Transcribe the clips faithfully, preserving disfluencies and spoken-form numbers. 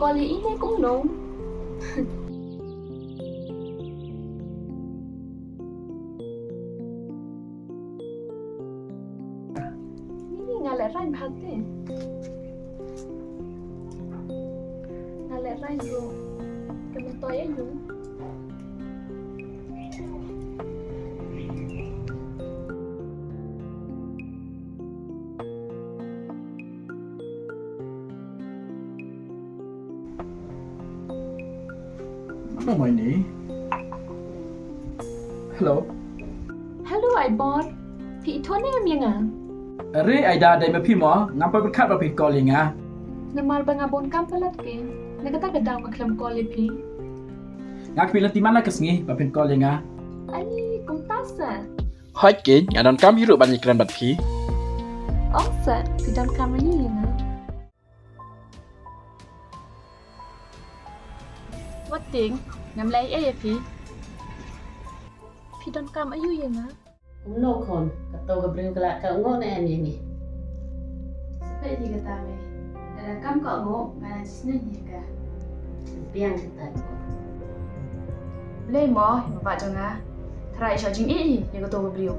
Call ïa i ne kumno? Ni nga leh rang bha te. Nga leh rang ruh. Ka myntoi aïu? Ano mai ni? Hello. Hello, Aibor. Phi ithuh ne em ïa nga? Are, Aida, dei ma phi mo? Ngam pat pyrkhat ba phin call ïa nga. Namar ba nga bun kam palat ke. Na kata ka daw nga khlem call ïa phi. Nga kyrpad lynti man la ka sngi ba phin call ïa nga. Ani, kumta sa. Hooid keiñ, nga donkam hi ruh ban ïakren bad phi. Ong sa, phi donkam aïu ïa nga? Wat tieng, ngam leh ei ei ïa phi. Phi donkam aïu ïa nga? Kumno khun, kato ka briew ka la kohnguh ne em ïa ngi? Sa peit hi kata mei. Lada kam kohnguh, nga la sngewthuh ïa ka. Biang kata. Blei mo, ïa ba jong nga. Tharai sha jingïeit hi ïa kato ka briew.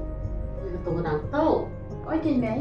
Ïa kato ka nang to. Oi keiñ mei.